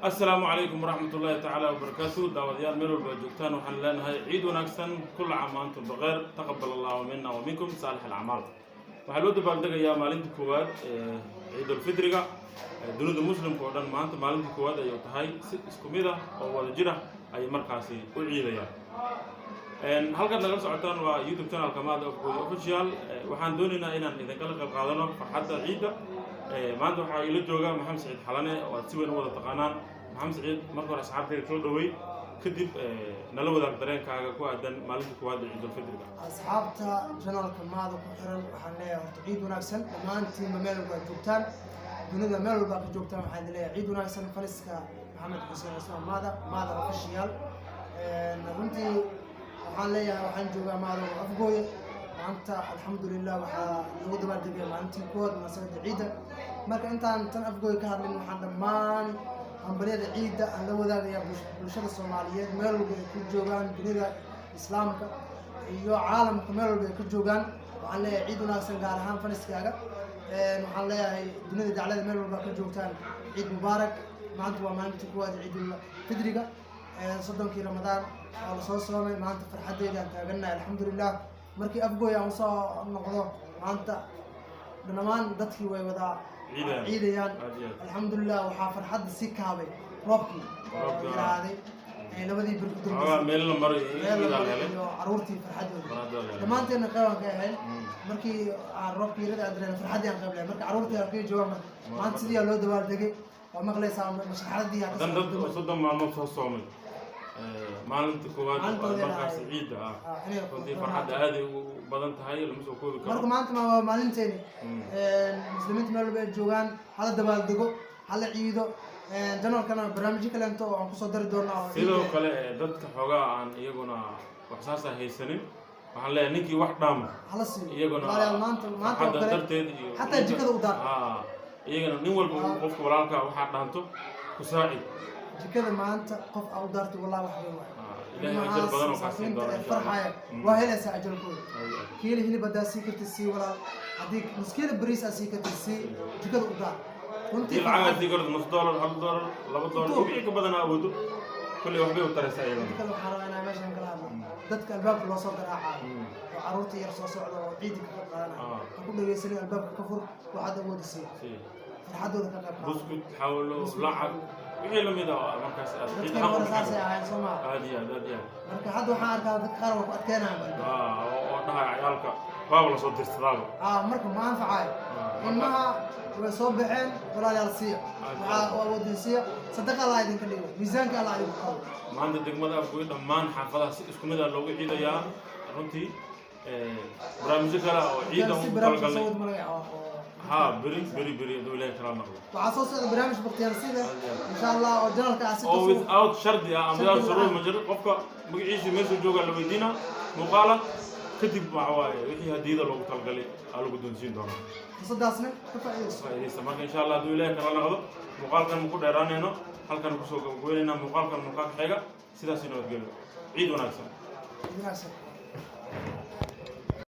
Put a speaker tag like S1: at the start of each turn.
S1: Asalaamu calaykum waraxmat ullaahi tacaala wabarakaatu. Daawadayaal, meel walba aad joogtaan, waxaan leenahay ciid wanaagsan. كل عام وأنتم بخير، تقبل الله منا ومنكم صالح الأعمال. Waxaa loo dabaaldegayaa maalinta koowaad ee ciidulfidriga. Dunida Muslimka oo dhan maanta maalinta koowaad ayay tahay. Si isku mid ah oo wada jir ah ayay markaasi u ciidayaan. Halkaad nagala socotaan waa YouTube channelka Maada Afgooye Official. Waxaan doonaynaa inaan idinkala qayb qaadano farxadda ciidda. Maanta waxaa ila jooga Maxamed Saciid Xalane oo aad si weyn u wada taqaanaan. Maxamed Saciid, marka hore asxaabtayda soo dhawey, kadib nala wadaag dareenkaaga ku aadan maalinta koowaad ee ciidulfidriga.
S2: Asxaabta channelka Maada ku xiran, waxaan leeyahay horta ciid wanaagsan dhammaantiinba. Meel walba aad joogtaan dunida, meel walba aad ka joogtaan, waxaan leeyahay ciid wanaagsan. Faniska Maxamed Xuseen Cismaan Maada, Maada Official, runtii waxaan leeyahay waxaan joogaa Maada oo Afgooye. Maanta, alxamdulilah, waxaa lagu dabaaldegaya maalintii koowaad munaasabadda ciidda. Marka intaan tan Afgooye ka hadlin, waxaan dhammaan hambalyada ciidda aan la wadaagayaa bulshada Soomaaliyeed meel walba ay ku joogaan dunida Islaamka iyo caalamka. Meel walba ay ka joogaan, waxaan leeyahay ciid wanaagsan. Gaar ahaan faniskaaga waxaan leeyahay dunida daclada meel walba ka joogtaan, ciid mubaarak. Maanta waa maalintii koowaad ee ciidul fidriga, 30kii Ramadaan oo lasoo soomay. Maanta farxaddeeda aan taagannahay, alxamdulilah. Markii Afgooy aan usoo noqdo, maanta dhammaan dadkii way wadaa
S1: ciidayaan.
S2: Ciidayaan.
S1: Aad iyo aad.
S2: Alxamdulilah, waxaa farxadda si kaabay roobkii oo
S1: Roobkii,
S2: yaraaday ee labadii bir ku
S1: xoogaa
S2: dambeysay.
S1: Meel la maray
S2: meel la
S1: ciidaa la
S2: maray
S1: helay
S2: iyo caruurtii farxaddooda.
S1: Farxaddooda la helay.
S2: Dhammaanteedna qeyb aan ka ahayn. Markii aan roobkii yarada aan dareemay, farxaddii aan qayb lahayn. Marka caruurtii halkay joogaan, marka maanta sidii aa loo dabaaldegay, waa maqlaysaa mashxaradii aa ka
S1: dan dad
S2: socotay.
S1: 30 maalmood soo soomay, maalinta koowaad
S2: maalintooda
S1: markaas
S2: ay-
S1: ciidda ah,
S2: inay
S1: runtii farxadda aaday u badan tahay, lama soo koobi karo.
S2: Marka maanta waa maalinteeni. Muslimiinta meel walba ay joogaan, hala dabaaldego, hala ciido. Channelkana barnaamijyo kaleento oo aan kusoo dari doono oo
S1: Sidoo
S2: ciidda-
S1: kale dadka xoogaa aan iyaguna wax saasa haysanin, waxaan leeyahay ninkii wax dhaamo
S2: hala siiyo
S1: iyaguna
S2: walaalayaal. Maanta oo
S1: farxadda
S2: kale
S1: darteed iyo
S2: xataa jikada u daar.
S1: Iyagana nin walba uu qofka walaalka waxaa dhaanto ku saacid.
S2: Jikada maanta qof aa u daartay, wallahi wax weyn waay.
S1: Ilaahay ajar badan oo kaa siin
S2: masaakiinta
S1: doona,
S2: ee
S1: insha Allah.
S2: farxaya waa helaysaa ajalkooda. Kiilo hilib haddaa sii kartid, sii walaal. Haddii nus kiilo bariis aa sii kartid, sii. Jikada u daar runtii.
S1: Haddii lacag aad sii karto, nus dollar, $1, $2,
S2: Intuu-
S1: wixii ka badan aa awoodo, kolley waxbay u taraysaa iyagana.
S2: Kale waxaa rabaa inaan meeshan kala hadlo dadka albaabka loo soo garaacayo oo carruurta yar soo socda oo ciidda ka qayb qaadanaya. Ha ku dhagaysanin, albaabka ka fur, waxaad awoodi sii.
S1: Sii.
S2: Farxaddooda ka qayb qaado.
S1: Buskud, xawlo,
S2: Buskud,
S1: lacag,
S2: xawlo.
S1: Wixii lamid ah oo markaas aad ciid
S2: dadkii
S1: ahaan u
S2: hore
S1: bixin
S2: saasay
S1: karto.
S2: ahayn, soo maa?
S1: Aad iyo aad, aad iyo aad.
S2: Marka hadda waxaan arkaa dadka qaar waa ku adkeynayaan albaabka.
S1: Oo dhahaya ciyaalka waaba lasoo dirsadaaba.
S2: Marka ma anfacayo. Ilmaha way soo baxeen, walaalayaal, siiya.
S1: Aad.
S2: Waxaa awoodin siiya, sadaqa Allah idinka dhigo, miisaanka Allah idinku qabo.
S1: Maanta degmada Afgoy dhammaan xaafadaha si isku mid ah loogu ciidayaa. Runtii barnaamijyo kale oo ciidan
S2: si
S1: ugu
S2: barnaamij soo
S1: talagalnay
S2: wad malaga oo
S1: ha, beri beri beri hadduu Ilaahay kala noqdo.
S2: Waxaa soo socda barnaamij bakhtiyaan sida, insha Allah, oo channelka ah si
S1: oo
S2: toos
S1: without shardi ah ama
S2: shardi
S1: without shuruud
S2: la'aan.
S1: Ma jiro. Qofka magaciisa meeshuu joogaa la weydiina muuqaala, kadib waxa waaye wixii hadiyada loogu talagalay aa lagu doonsiin doonaa.
S2: Fursadaasna ka faa'iidayso.
S1: Faa'iidaysta. Marka insha Allah, hadduu Ilaahay kala noqdo, muuqaalkan ma ku dheeraanayno, halkan kusoo gabagabeynayna muuqaalkan. Muuqaalka xiga sidaas nabadgelyo, ciid wanaagsan.
S2: Wanaagsan.